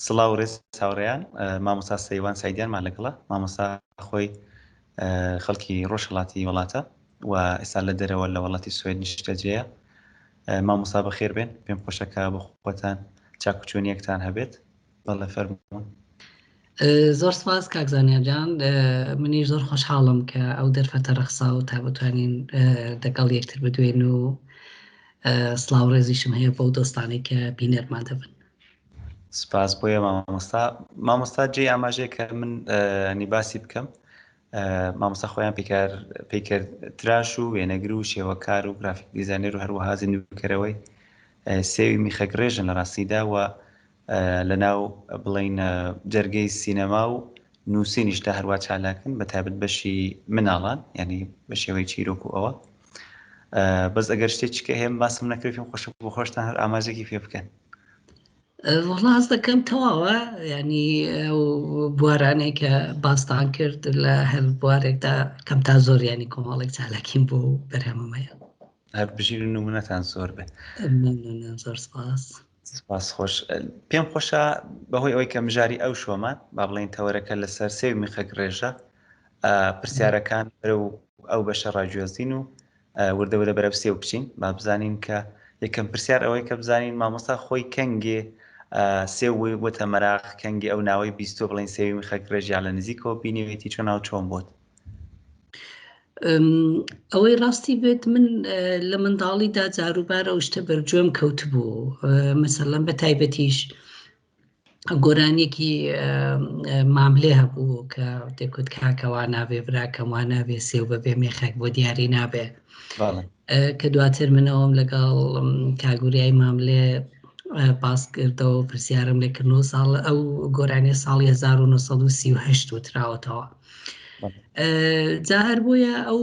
سڵاو و ڕێز هاوڕێیان، مامۆستا سەیوان سەعیدیانمان لەگەڵە. مامۆستا خۆی خەڵکی ڕۆژهەڵاتی وڵاتە و ئێستا لە دەرەوە لە وڵاتی سوێد نیشتەجێیە. مامۆستا بەخێر بێن، پێم خۆشە کە بۆ خۆتان چاک و چۆنیەکتان هەبێت. بەڵێ فەرموون. زۆر سپاس کاک زانیار جان، منیش زۆر خۆشحاڵم کە ئەو دەرفەتە ڕەخسا و تا بتوانین دەگەڵ یەکتر بدوێین و سڵاو ڕێزیشم هەیە بەو دۆستانەی کە بینەرمان دەبن. سپاس بۆیە مامۆستا. مامۆستا جێی ئاماژەیە کە من ینی باسی بکەم مامۆستا خۆیان پیکار پەیکەر تراش و وێنەگر و شێوەکار و گرافیک دیزانێر و هەروەها زیندووکەرەوەی سێوی میخەکڕێژن لە ڕاستیدا و لەناو بڵین جەرگەی سینەما و نووسینیشدا هەروا چالاکن بە تایبەت بەشی مناڵان یعنی بە شێوەی چیرۆک و ئەوە بەس ئەگەر شتێکی کە هەیە باسم نەکرد پێم خۆشە بۆ خۆشتان هەر ئاماژێکی پێ بکەن. وەڵا هەست دەکەم تەواوە ینی ئەو بوارانەی کە باستان کرد لە هەر بوارێکدا کەم تا زۆر ینی کۆمەڵێک چالاکیم بۆ بەرهەمم هەیە. هەر بژین و نمونەتان زۆر بێ. مەمنونم زۆر سپاس. سپاس خۆش. پێم خۆشە بەهۆی ئەوەی کە مژاری ئەو شۆمان با بڵێین تەوەرەکە لەسەر سێوی میخەک ڕێژە پرسیارەکان بەرەو ئەو بەشە ڕاگوێزین و وردە وردە بەرەو سێو بچین با بزانین کە یەکەم پرسیار ئەوەی کە بزانین مامۆستا خۆی کەنگێ سێو بۆی بۆتە مەراق کەنگی ئەو ناوەی بیستۆ بڵین سێوی میخەک ڕێژ یا لە نزیکەوە بینیوێتی چۆن ناو چۆن بۆت؟ ئەوەی ڕاستی بێت من لە منداڵیدا جاروبار ئەو شتە بەرگوێم کەوتبوو مەسەلەن بە تایبەتیش گۆرانیەکی ماملێ هەبوو کە دەکوت کاکەوا نابێ براکەم وا نابێ سێو بەبێ مێخێک بۆ دیاری نابێ کە دواتر منەوەم لەگەڵ کاگوریای ماملێ باس کردەوە پرسیارم لێکردنەوە ساڵ ئەو گۆرانیە ساڵی 1938 وتراوەتەوە جا هەر بۆیە ئەو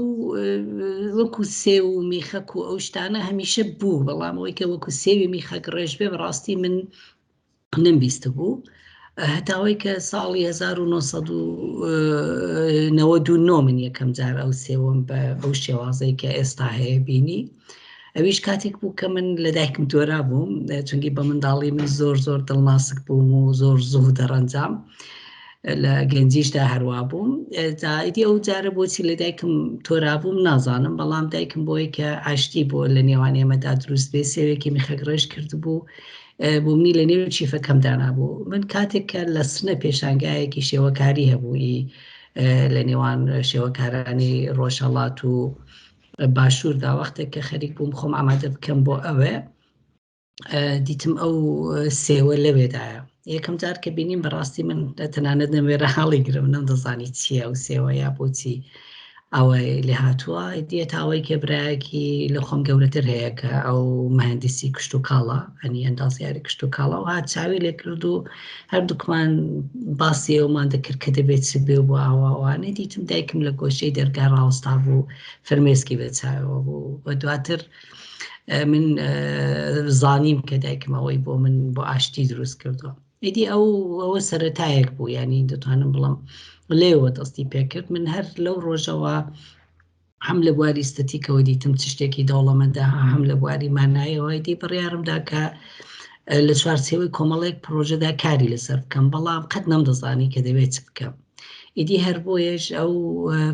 وەکو سێو و میخەک و ئەو شتانە هەمیشە بوو بەڵام ئەوەی کە وەکو سێوی میخەک ڕێژ بێ بەڕاستی من نەمبیست بوو هەتاوەی کە ساڵی 1999 من یەکەم جار ئەو سێوەم بە ئەو شێوازەی کە ئێستا هەیە بینی ئەویش کاتێک بوو کە من لە دایکم تۆرا بووم چونکی بە منداڵی من زۆر زۆر دڵناسک بووم و زۆر زوو دەڕەنجام لە گەنجیشدا هەروا بووم ئیدی ئەو جارە بۆچی لە دایکم تۆرابووم نازانم بەڵام دایکم بۆی کە ئاشتی بۆ لە نێوان ئێمەدا دروست بێ سێوێکی میخەک ڕێژ کردبوو بۆ منی لە نێو چیفەکەم دانابوو من کاتێک کە لە سنە پێشانگایەکی شێوەکاری هەبووی لە نێوان شێوەکارانی ڕۆژهەڵات و باشووردا وەختێک کە خەریک بووم خۆم ئامادە بکەم بۆ ئەوێ دیتم ئەو سێوە لەوێدایە یەکەم جار کە بینیم بەڕاستی من تەنانەت نەموێرە هەڵی گرم نەمدەزانی چییە ئەو سێوە یا بۆچی ئەوەی لێ هاتووە دیێت ئەوەی کە برایەکی لە خۆم گەورەتر هەیە کە ئەو مهندسی کشت و کاڵا ئەنی ئەندازیاری کشت و کاڵا و هات چاوی لێ کرد و هەردووکمان باسی ئەومان دەکرد کە دەبێت چ بێ بۆ ئاواوانێ دیتم دایکم لە گۆشەی دەرگا ڕاوەستا بوو فرمێسکی بە چاوەوە بوو و دواتر من زانیم کە دایکم ئەوەی بۆ من بۆ ئاشتی دروست کردووە ئیدی ئەو ئەوە سەرەتایەک بوو ینی دەتوانم بڵم لێوە دەستی پێکرد من هەر لەو ڕۆژەوە هەم لە بواری ئیستەتیکەوە دیتم چ شتێکی دەوڵەمەندە هەم لە بواری مانایەوە دی بڕیارمدا کە لە چوارچێوەی کۆمەڵێک پرۆژەدا کاری لەسەر بکەم بەڵام قەت نەمدەزانی کە دەبێت چ بکەم ئیدی هەر بۆیەش ئەو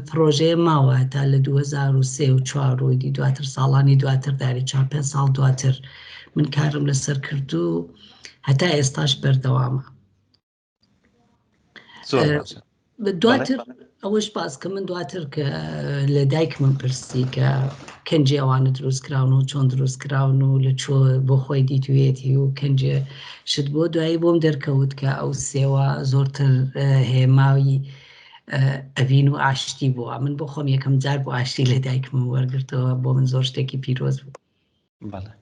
پرۆژەیە ماوە تا لە 2003 و 4 و ئیدی دواتر ساڵانی دواتر داری 4 5 ساڵ دواتر من کارم لەسەر کرد و هەتا ئێستاش بەردەوامە. دواتر ئەوەش باس کە من دواتر کە لە دایکمم پرسی کە کەنجی ئەوانە دروست کراون و چۆن دروست کراون و لە چۆ بۆ خۆی دیتوێتی و کەنجێ شت بۆ دوایی بۆم دەرکەوت کە ئەو سێوە زۆرتر هێماوی ئەڤین و ئاشتی بووە من بۆ خۆم یەکەم جار بۆ ئاشتی لە دایکمم وەرگرتەوە بۆ من زۆر شتێکی پیرۆز بوو. بەڵێ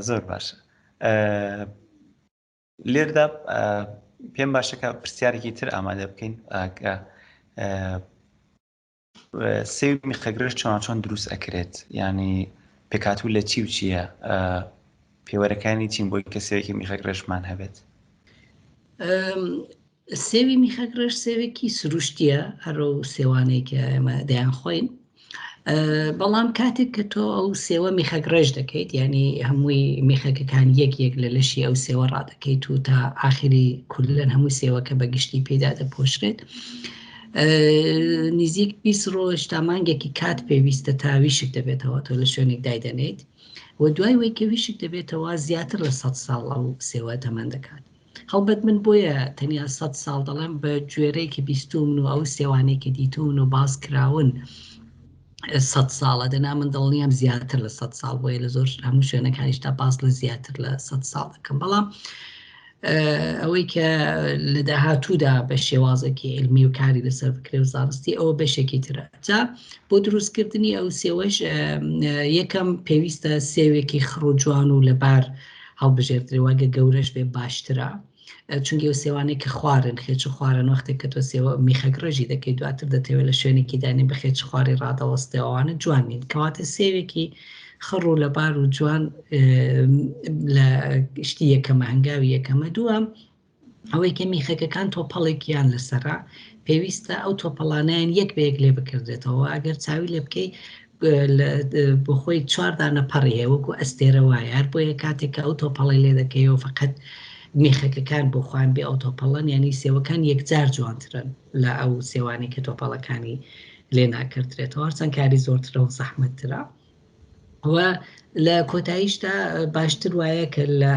زۆر باشە لێردا پێم باشە کە پرسیارێکی تر ئامادە بکەین کە سێوی میخەگرش چۆن چۆن دروست ئەکرێت ینی پێکاتوو لە چی و چییە پێوەرەکانی چین بۆی کە سێوێکی میخەگرێشمان هەبێت؟ سێوی میخەگرێش سێوێکی سروشتیە هەرو سێوانەی کە ئێمە دەیان خۆین. بەڵام کاتێک کە تۆ ئەو سێوە میخەک ڕێژ دەکەیت یعنی هەمووی میخەکەکان یەک یەک لە لەشی ئەو سێوە ڕادەکەیت و تا ئاخری کولەن هەموو سێوەکە بە گشتی پێدا دەپۆشرێت نزیک 20 ڕۆژ تا مانگێکی کات پێویستە تا ویشک دەبێتەوە تۆ لە شوێنێک دایدەنێیت و دوای وەی کە ویشک دەبێتەوە زیاتر لە 100 ساڵ ئەو سێوە تەمەن دەکات. هەڵبەت من بۆیە تەنیا سەد ساڵ دەڵێم بە گوێرەی کە بیستوومن و ئەو سێوانەی کە دیتوون و باس کراون سەد ساڵە دەنا من دڵنیام زیاتر لە سەد ساڵ بۆیە لە زۆر هەموو شوێنەکانیشتا باس لە زیاتر لە سەد ساڵ دەکەم بەڵام ئەوەی کە لە داهاتوودا بە شێوازێکی علمی و کاری لەسەر بکرێ و زانستی ئەوە بەشێکی ترە جا بۆ دروستکردنی ئەو سێوەش یەکەم پێویستە سێوێکی خڕ و جوان و لەبار هەڵبژێردرێ و ئەگەر گەورەش بێ باشترە چونکە ئەو سێوانەی کە خوارن خێچ و خوارن وەختێک کە تۆ سێوە میخەک ڕێژی دەکەی دواتر دەتەوێت لە شوێنێکی دانی بە خێچ خواری ڕادەوەستێ ئەوانە جوان نین کەواتە سێوێکی خڕ و لەبار و جوان لە شتی یەکەمە هەنگاوی یەکەمە دووەم ئەوەی کە میخەکەکان تۆپەڵێکیان لەسەرە پێویستە ئەو تۆپەڵانیان یەک بە یەک لێ بکردێتەوە ئەگەر چاوی لێ بکەی بۆ خۆی چواردانە پەڕی هەیە وەکو ئەستێرە وایە هەر بۆیە کاتێک کە ئەو تۆپەڵی لێ دەکەیەوە فقط میخەکەکان بۆ خۆیان بێ ئەو تۆپەڵەن یعنی سێوەکان یەکجار جوانترن لە ئەو سێوانی کە تۆپەڵەکانی لێ ناکردرێتەوە هەرچەند کاری زۆرترە و زەحمەتترە و لە کۆتاییشدا باشتر وایە کە لە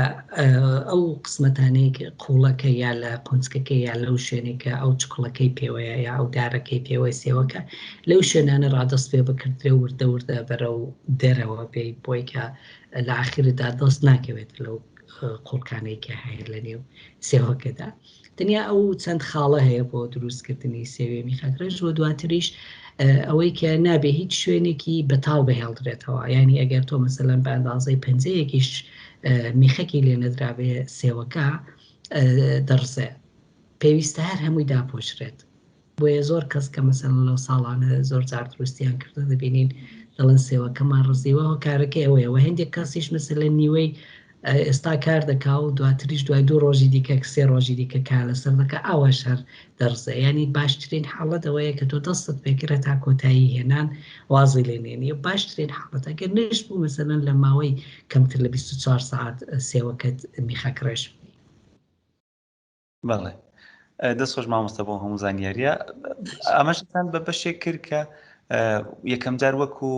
ئەو قسمەتانەی قوڵەکە یا لە قونچکەکە یا لەو شوێنێک کە ئەو چکڵەکەی پێوەیە یا ئەو دارەکەی پێوەی سێوەکە لەو شوێنانە ڕادەست پێ بکردرێ وردە وردە بەرەو دەرەوە بێ بۆی کە لە ئاخردا دەست ناکەوێت لەو قوڵکانەی کە هەیە لە نێو سێوەکەدا. تەنیا ئەو چەند خاڵە هەیە بۆ دروستکردنی سێوێ میخاکڕێژ و دواتریش ئەوەی کە نابێ هیچ شوێنێکی بەتاڵ بهێڵدرێتەوە یعنی ئەگەر تۆ مەسەلەن بە ئەندازەی پەنجەیەکیش میخەکی لێ نەدرابێ سێوەکە دەڕزێ پێویستە هەر هەمووی داپۆشرێت بۆیە زۆر کەس کە مەسەلەن لەو ساڵانە زۆر جار دروستیان کردو دەبینین دەڵێن سێوەکەمان ڕزیوە هۆکارەکەی ئەوەیە وە هەندێک کەسیش مەسەلەن نیوەی ئێستا کار دەکا و دواتریش دوای دوو ڕۆژی دیکە سێ ڕۆژی دیکە کار لەسەر دەکا ئاواش هەر دەڕزێ یعنی باشترین حاڵەت ئەوەیە کە تۆ دەستت پێکرێت تا کۆتایی هێنان وازی لێ نێنی باشترین حاڵەت ئەگەر نەش بوو مەسەلەن لە ماوەی کەمتر لە 24 سەعات سێوەکەت میخەک ڕێژ بەڵێ دەست خۆش مامۆستا بۆ هەموو زانیاریە ئەمەشتان بە بەشێک کرد کە یەکەم جار وەکو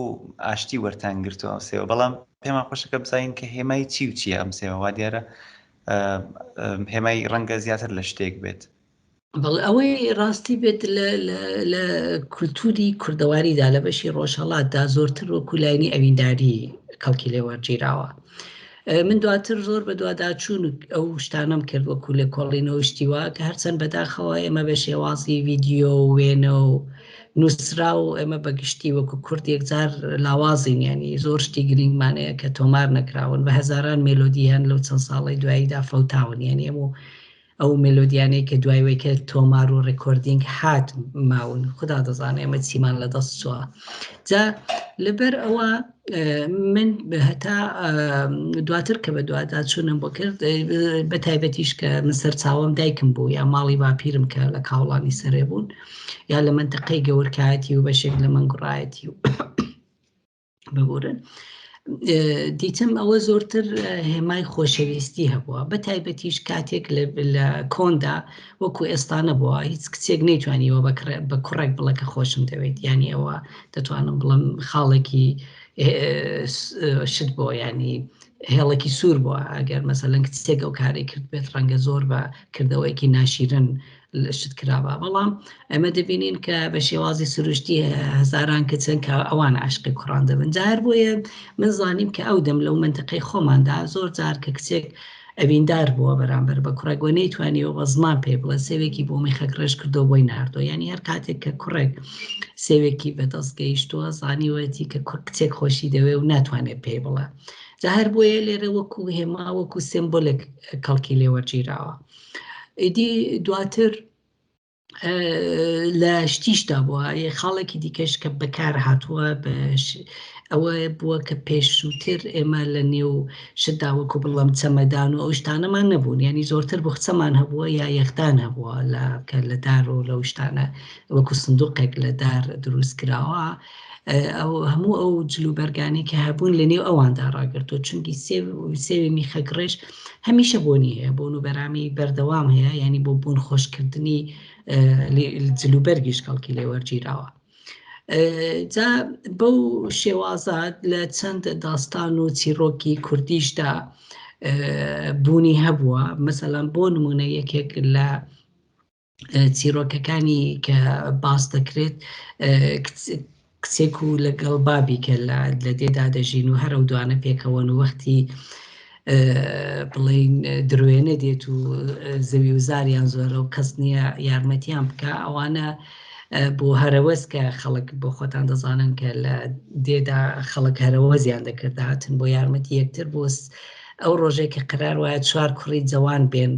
ئاشتی وەرتان گرتووە ئەم سێوە بەڵام پێمان خۆشەکە بزانین کە هێمای چی و چییە ئەم سێوە وا دیارە هێمای ڕەنگە زیاتر لە شتێک بێت بەڵێ ئەوەی ڕاستی بێت لە کولتوری کوردەواریدا لە بەشی ڕۆژهەڵاتدا زۆرتر وەکو لاینی ئەوینداری کەڵکی لێ وەرگیراوە من دواتر زۆر بە دواداچوون ئەو شتانەم کرد وەکو لێکۆڵینەوە شتی وا کە هەرچەند بەداخەوە ئێمە بە شێوازی ڤیدیۆ و وێنە و نووسرا و ئێمە بە گشتی وەکو کورد یەکجار لاوازین ینی زۆر شتی گرنگمانەیە کە تۆمار نەکراون بە هەزاران مێلۆدی هەن لەو چەند ساڵەی دواییدا فەوتاون یعنی ئەم و ئەو مێلۆدیانەی کە دوای وەی کە تۆمار و recording هات ماون خودا دەزانێ ئێمە چیمان لە دەست چووە جا لەبەر ئەوە من هەتا دواتر کە بە دوادا چوونم بۆ کرد بە تایبەتیش کە من سەرچاوم دایکم بوو یا ماڵی باپیرم کە لە کاوڵانی سەرێ بوون یا لە منتەقەی گەورکایەتی و بەشێک لە مەنگوڕایەتی و ببورن دیتم ئەوە زۆرتر هێمای خۆشەویستی هەبووە بە تایبەتیش کاتێک لە کۆندا وەکو ئێستا نەبووە هیچ کچێک نەیتوانیوە بە کوڕێک بڵێ کە خۆشم دەوێت یانی ئەوە دەتوانم بڵم خاڵێکی شت بۆ ینی هێڵێکی سوور بووە ئەگەر مەسەلەن کچێک ئەو کاری کرد بێت ڕەنگە زۆر بە کردەوەیەکی ناشیرن شت کرابا بەڵام ئەمە دەبینین کە بە شێوازی سروشتی هەزاران کچن کە ئەوان عاشقی کوڕان دەبن جا هەر بۆیە من زانیم کە ئەو دەم لەو منتەقەی خۆماندا زۆر جار کە کچێک ئەویندار بووە بەرامبەر بە کوڕێک و نەیتوانیوە بە زمان پێ بڵێ سێوێکی بۆ میخەک ڕێژ کردو بۆی ناردووە یعنی هەر کاتێک کە کوڕێک سێوێکی بەدەست گەیشتووە زانیوەتی کە کچێک خۆشی دەوێ و ناتوانێت پێی بڵێ جا هەر بۆیە لێرە وەکو هێما وەکو سێمبولێک کەڵکی لێوەرگیراوە ئیدی دواتر لە شتیشدا بووە خاڵێکی دیکەش کە بەکار هاتووە. ئەوە بووە کە پێشووتر ئێمە لە نێو شتدا وەکو بڵێم چەمەدان و ئەو شتانەمان نەبوون، یانی زۆرتر بوخچەمان هەبووە یا یەخدان هەبووە لە کە لە دار و لەو شتانە وەکو سندوقێک لە دار دروست کراوە. ئەو هەموو ئەو جلوبەرگانەی کە هەبوون لە نێو ئەواندا ڕاگرتووە، چونکی سێوی میخەکڕێژ هەمیشە بۆنی هەیە، بۆن و بەرامی بەردەوام هەیە، یانی بۆ بۆن خۆشکردنی جلوبەرگیش کەڵکی لێ وەرگیراوە. جا بەو شێوازە لە چەند داستان و چیڕۆکی کوردیشدا بوونی هەبووە، مەسەلەن بۆ نمونە یەکێک لە چیرۆکەکانی کە باس دەکرێت کچێک و لەگەڵ بابی کە لە دێدا دەژین و هەر ئەو دوانە پێکەوەن و وەختی بڵین دروێنە دێت و زەوی و زاریان زۆرە و کەس نییە یارمەتیان بکە ئەوانە بۆ هەرەوەز کە خەڵک بۆ خۆتان دەزانن کە لە دێدا خەڵک هەرەوەزیان دەکرد هاتن بۆ یارمەتی یەکتر بۆ ئەو ڕۆژێک کە قرار وایە چوار کوڕی جەوان بێن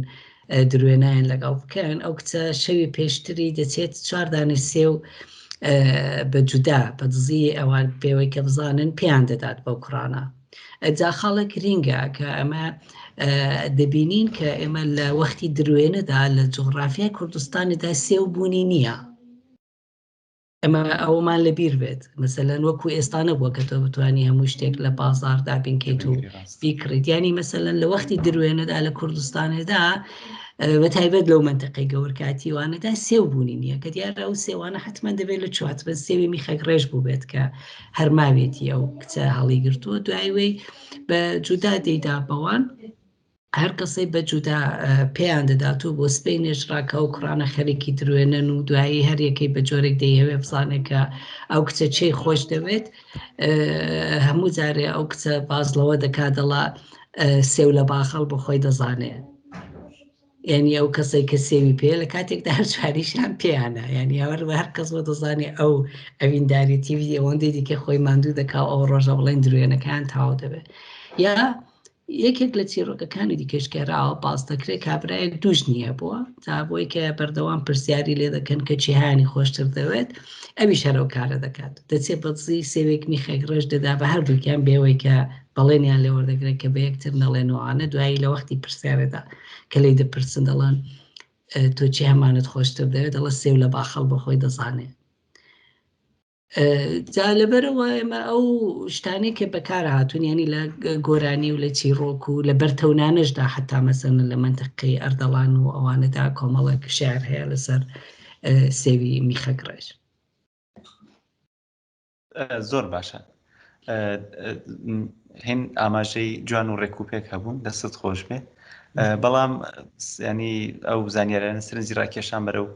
دروێنایان لەگەڵ بکەن ئەو کچە شەوی پێشتری دەچێت چوار دانە سێو بە جودا بە دزی ئەوان پێوەی کە بزانن پێیان دەدات بەو کوڕانە جا خاڵێک گرینگە کە ئەمە دەبینین کە ئێمە لە وەختی دروێنەدا لە جوغرافیای کوردستانیدا سێو بوونی نییە ئەمە ئەوەمان لەبیر بێت مەسەلەن وەکو ئێستا نەبووە کە تۆ بتانی هەموو شتێک لە بازار دابینکەیت و بیکڕیت ینی مەسەلەن لە وەختی دروێنەدا لە کوردستانێدا بە تایبەت لەو منتەقەی گەورکاتیوانەدا سێو بوونی نییە کە دیارە ئەو سێوانە حتمما دەبێت لە چوات بە سێوی میخەک ڕێژ بوو بێت کە هەرماوێتی ئەو کچە هەڵیگرتووە دوای وی بە جودا دەیدا بەوان هەر کەسەی بە جودا پێیان دەدات و بۆ سبەینێش ڕا کە ئەو کوڕانە خەریکی دروێنەن و دوایی هەر یەکەی بە جۆرێک دەیهەوێ بزانێ کە ئەو کچە چێی خۆش دەوێت هەموو جارێ ئەو کچە باز لەوە دەکا دەڵا سێو لە باخەڵ بۆ خۆی دەزانێ یعنی ئەو کەسێک کە سێوی پێ لە کاتێکدا هەر چواریشیان پێیانە یعنی هەر هەر کەس بۆ دەزانێ ئەو ئەویندارێتی ئەوەندەی دیکە خۆی ماندوو دەکا ئەو ڕۆژە بڵێن دروێنەکان تاو دەبێت یا یەکێک لە چیڕۆکەکانی دیکەش کە راوە باس دەکرێت کابرایەک دوو ژنی هەبووە تا بۆی کە بەردەوام پرسیاری لێ دەکەن کە چیهانی خۆشتر دەوێت ئەویش هەر ئەو کارە دەکات دەچێت بە دزی سێوێک میخێک ڕێژ دەدا بە هەردووکیان بێوەی کە بەڵێنیان لێ وەردەگرێت کە بە یەکتر نەڵێن و ئانە دوایی لە وەختی پرسیارێدا کە لێی دەپرسن دەڵێن تۆ چی هەمانت خۆشتر دەوێت دەڵێ سێو لە باخەڵ بە خۆی دەزانێ جا لەبەرەوە ئێمە ئەو شتانەی کە بەکار هاتوون ینی لە گۆرانی و لە چیڕۆک و لە بەرتەونانەشدا حتا مەسەن لە منتەقەی ئەردەڵان و ئەوانەدا کۆمەڵێک شعر هەیە لەسەر سێوی میخەک ڕێژ. زۆر باشە هێن ئاماژەی جوان و ڕێکوپێک هەبوون دەستت خۆش بێ بەڵام ینی ئەو زانیارانە سەرنجی ڕاکێشان بەرەو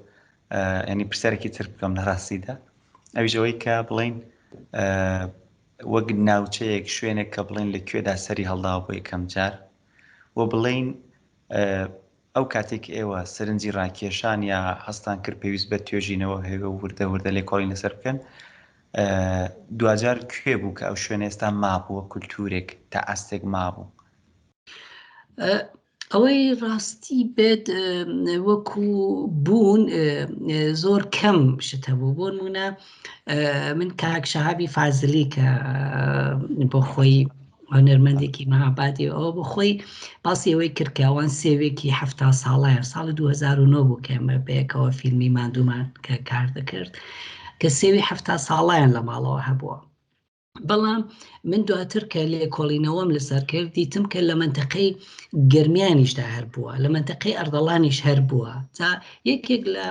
ینی پرسیارێکی تر بکەم لە ڕاستیدا ئەویش ئەوەی کە بڵین وەک ناوچەیەک شوێنێک کە بڵین لە کوێدا سەری هەڵداوە بۆ یەکەم جار و بڵین ئەو کاتێک ئێوە سەرنجی ڕاکێشان یا هەستان کرد پێویست بە توێژینەوە هەیە و وردە وردە لێکۆڵین لەسەر بکەن دواجار کوێ بوو کە ئەو شوێنە ئێستا مابووە کولتورێک تا ئاستێک مابوو؟ ئەوەی ڕاستی بێت وەکو بوون زۆر کەم شت هەبوو بۆ نمونە من کاک شەهابی فازلی کە بۆ خۆی هونەرمەندێکی مەهابادی ئەوە بۆ خۆی باسی ئەوەی کرد کە ئەوان سێوێکی ه ساڵایە ساڵی 2009 بوو کە ئێمە بەیەکەوە فیلمی ماندوومان کە کار دەکرد کە سێوی ه ساڵیان لە ماڵەوە هەبووە بەڵام من دواتر کە لێکۆڵینەوەم لەسەر کرد دیتم کە لە مەنتەقەی گەرمیانیشدا هەر بووە لە مەنتەقەی ئەردەڵانیش هەر بووە تا یەکێک لە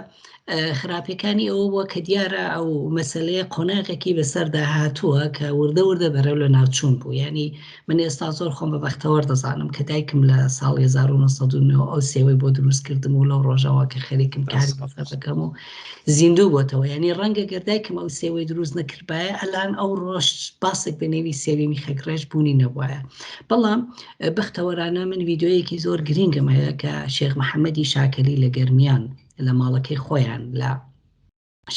خراپەکانی ئەوە بووە کە دیارە ئەو مەسلەیە قۆناغێکی بەسەردا هاتووە کە وردە وردە بەرەو لە ناوچوون بوو ینی من ئێستا زۆر خۆم بە بەختەوەر دەزانم کە دایکم لە ساڵی 1990 ئەو سێوەی بۆ دروست کردم و لەو ڕۆژەوە کە خەریکم کاری لەسەر دەکەم و زیندوو بۆتەوە یعنی ڕەنگە گەر دایکم ئەو سێوەی دروست نەکردبایە ئەلان ئەو ڕۆژ باسێک بە نێوی سێوی میخەک ڕێژ بوونی نەبوایە بەڵام بەختەوەرانە من ڤیدیۆیەکی زۆر گرینگم هەیە کە شێخ محەممەدی شاکەلی لە گەرمیان لە ماڵەکەی خۆیان لە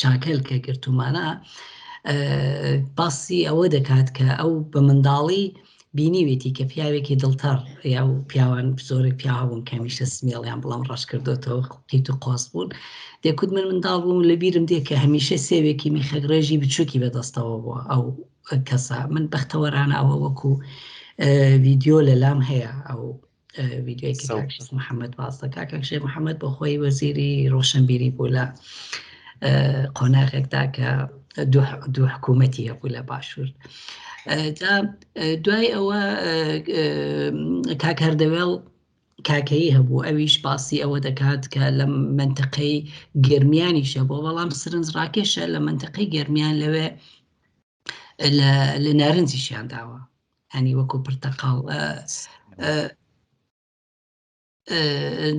شاکەل کە گرتومانە باسی ئەوە دەکات کە ئەو بە منداڵی بینیوێتی کە پیاوێکی دڵتەڕ یا و پیاوان زۆرێک پیا هەبوون کە هەمیشە سمێڵیان بڵام ڕەش کردوێتەوە قیت و قۆز بوون دەکوت من منداڵ بووم لە بیرم دێ کە هەمیشە سێوێکی میخەک ڕێژی بچووکی بەدەستەوە بووە ئەو. کەسە. من بەختەوەرانە ئەوە وەکو ڤیدیۆ لە لام هەیە، ئەو ڤیدیۆی کە کاک شێخ محەممەد باس دەکا. کاک شێخ محەممەد بۆ خۆی وەزیری ڕۆشنبیری بوو لە قۆناغێکدا کە دوو حکوومەتی هەبوو لە باشوور. جا دوای ئەوە کاک هەردەوێڵ کاکەیی هەبوو، ئەویش باسی ئەوە دەکات کە لە مەنتەقەی گەرمیانیش هەبووە، بەڵام سرنج ڕاکێشە لە مەنتەقەی گەرمیان لەوێ لە نارنجیشیان داوە، هەنی وەکو پرتەقاڵ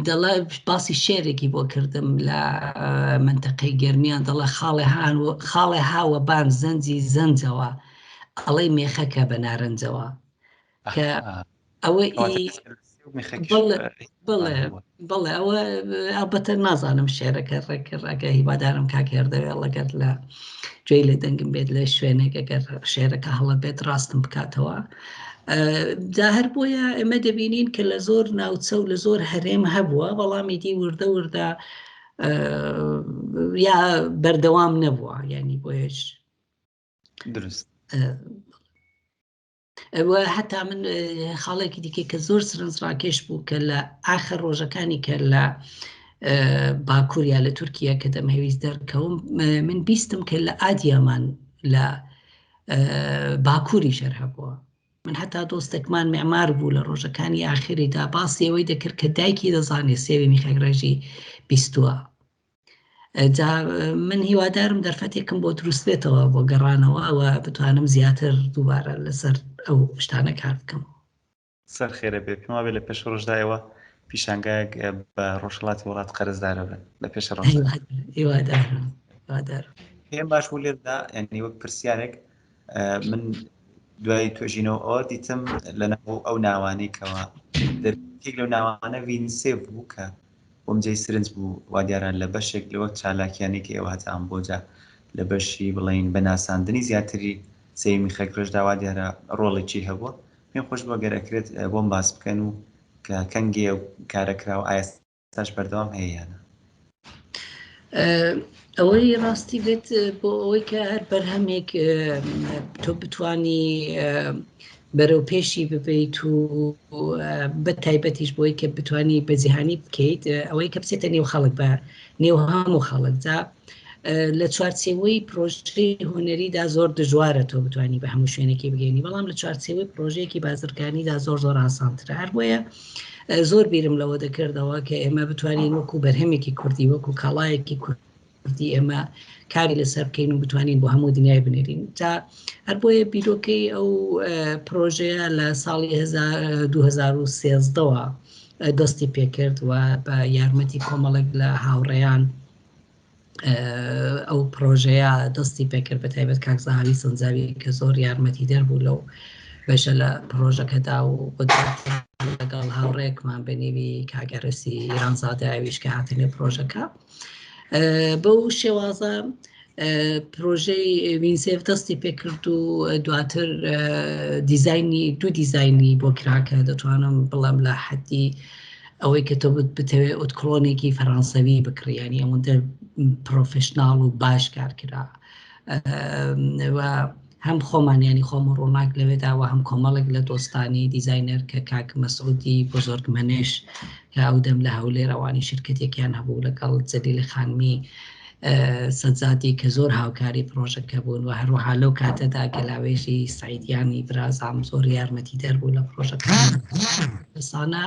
دەڵێ باسی شێرێکی بۆ کردم لە منتەقەی گەرمیان، دەڵێ خاڵێ هان خاڵێ هاوە بان زەنجی زەنجەوە ئەڵێ مێخەکە بە نارنجەوە، کە ئەوە بڵێ ئەوە ئەڵبەتە نازانم شێرەکە ڕێکڕەکە، هیوادارم کاک هێردەوێ لەگەر لە گوێی لە دەنگم بێت لە شوێنێک ئەگەر شێرەکە هەڵە بێت ڕاستم بکاتەوە. جا هەر بۆیە ئێمە دەبینین کە لە زۆر ناوچە و لە زۆر هەرێم هەبووە، بەڵام ئیدی وردە وردە یا بەردەوام نەبووە، ینی بۆیش دروست. هەتا من خاڵێکی دیکە کە زۆر سرنجڕاکێش بوو کە لە ئاخر ڕۆژەکانی کە لە باکووریا لە تورکیا کە دەمهەویست دەرکەوم، من بیستم کە لە ئادیامان لە باکووری شەر هەبووە. من هەتا دۆستێکمان معمار بوو لە ڕۆژەکانی ئاخریدا باسی ئەوەی دەکرد کە دایکی دەزانێت سێوی میخەگڕێژی بیستووە. جا من هیوادارم دەرفەتێکم بۆ دروست بێتەوە بۆ گەڕانەوە و بتوانم زیاتر دووبارە لەسەر ئەو شتانە کار بکەم. سەر خێرە بێ، پێم وابێ لە پێش ڕۆژدا ئێوە پیشانگایەک بە ڕۆژهەڵاتی وڵات قەرزدارە بن لە پێش ڕۆژدا. هیوادارم، هیوادارم. پێم باش بوو لێرەدا یعنی وەک پرسیارێک من دوای توێژینەوە ئەوە دیتم لە ناو ئەو ناوانەی کەوا دەرکێک لەو ناوانە وینسێف بوو کە بۆم جێی سرنج بوو، وا دیارە لە بەشێک لەوە چالاکیانەی کە ئێوە هەتان بۆ جا لە بەشی بڵێین بە ناساندنی زیاتری سەیمی میخەکڕێژدا وا دیارە ڕۆڵێکی هەبووە. پێم خۆش بوو گەر ئەکرێت بۆم باس بکەن و کە کەنگێ ئەو کارە کرا و ئایا ئێستاش بەردەوام هەیە یان نا؟ ئەوەی ڕاستی بێت بۆ ئەوەی کە هەر بەرهەمێک تۆ بتانی بەرەو پێشی ببیت و بە تایبەتیش بۆی کە بتانی بە جیهانی بکەیت، ئەوەی کە بچێتە نێو خەڵک بە نێو هەموو خەڵکدا لە چوارچێوەی پرۆژەی هونەریدا زۆر دژوارە تۆ بتانی بە هەموو شوێنێکی بگەینی، بەڵام لە چوارچێوەی پرۆژەیەکی بازرگانیدا زۆر زۆر ئاسانترە. هەر بۆیە زۆر بیرم لەوە دەکردەوە کە ئێمە بتوانین وەکو بەرهەمێکی کوردی، وەکو کاڵایەکی کوردی ئێمە کاری لەسەر بکەین و بتوانین بۆ هەموو دنیای بنێرین. جا هەر بۆیە بیرۆکەی ئەو پرۆژەیە لە ساڵی 2013ەوە دەستی پێکرد و بە یارمەتی کۆمەڵێک لە هاوڕێیان ئەو پرۆژەیە دەستی پێکرد، بە تایبەت کاک زەهاوی سنجاوی کە زۆر یارمەتیدەر بوو لەو بەشە لە پرۆژەکەدا و لەگەڵ هاوڕێکمان بە نێوی کاک ئەرەسی ئیرانزادە ئەویش کە هاتە نێو پرۆژەکە. بەو شێوازە پرۆژەی وینسێف دەستی پێکرد و دواتر دیزایانی دوو دیزایانی بۆ کرا کە دەتوانم بڵێم لە حەدی ئەوەی کە تۆ بتەوێت ئۆتکلۆنێکی فەرەنسەوی بکڕی، ینی ئەوەندە پرۆفشناڵ و باش کار کرا و هەم خۆمان ینی خۆم و ڕووناک لەوێدا و هەم کۆمەڵێک لە دۆستانی دیزاینەر کە کاک مەسعودی بۆزۆرگمەنێش کە ئەو دەم لە هەولێر ئەوانی شرکەتێکیان هەبوو لەگەڵ جەلیل خانمی سەجادی کە زۆر هاوکاری پرۆژەکە بوون و هەروەها لەو کاتەدا گەلاوێژی سعیدیانی برازام زۆر یارمەتی دەربوو لە پرۆژەکە سانە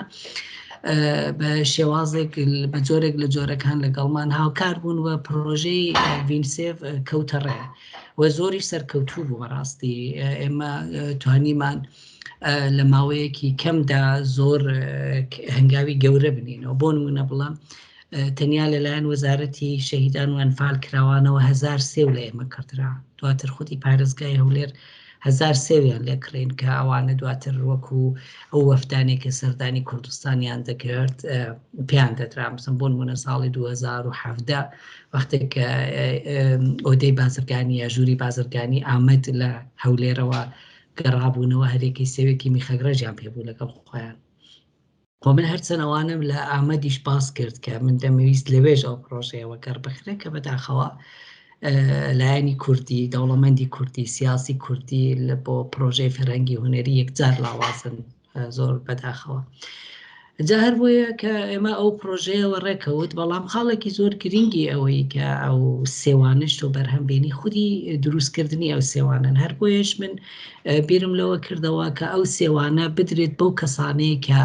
بە شێوازێک بە جۆرێک لە جۆرەکان لەگەڵمان هاوکار بوون و پرۆژەی ڤینسێف کەوتە ڕێ و زۆری سەرکەوتوو بوو. بەڕاستی ئێمە توانیمان لە ماوەیەکی کەمدا زۆر هەنگاوی گەورە بنینەوە. بۆ نمونە بڵام تەنیا لەلایەن وەزارەتی شەهیدان و ئەنفال کراوانەوە 1000 سێو لە ئێمە کڕدرا، دواتر خودی پارێزگای هەولێر 1000 سێویان لێکڕین کە ئەوانە دواتر وەکو ئەو وەفدانێک کە سەردانی کوردستانیان دەکرد پێیان دەدرا. مثلا بۆ نمونە ساڵی 2017 وەختێک کە ئۆدەی بازرگانی یا ژووری بازرگانی ئامەد لە هەولێرەوە گەڕابوونەوە هەرێکی سێوێکی میخەگڕێژیان پێبوو لەگەڵ خۆیان. خۆ من هەرچەند ئەوانم لە ئامەدیش باس کرد کە من دەمەویست لەوێش ئەو پرۆژەیەوە گەڕ بخرێ کە بەداخەوە لایەنی کوردی، دەوڵەمەندی کوردی، سیاسی کوردی بۆ پرۆژەی فەرهەنگی هونەری یەکجار لاوازن زۆر بەداخەوە. جا هەر بۆیە کە ئێمە ئەو پرۆژەیەوە ڕێکەوت، بەڵام خاڵێکی زۆر گرنگی ئەوەی کە ئەو سێوانەش تۆ بەرهەم بێنی خودی دروستکردنی ئەو سێوانەن. هەر بۆیەش من بیرم لەوە کردەوە کە ئەو سێوانە بدرێت بەو کەسانەی کە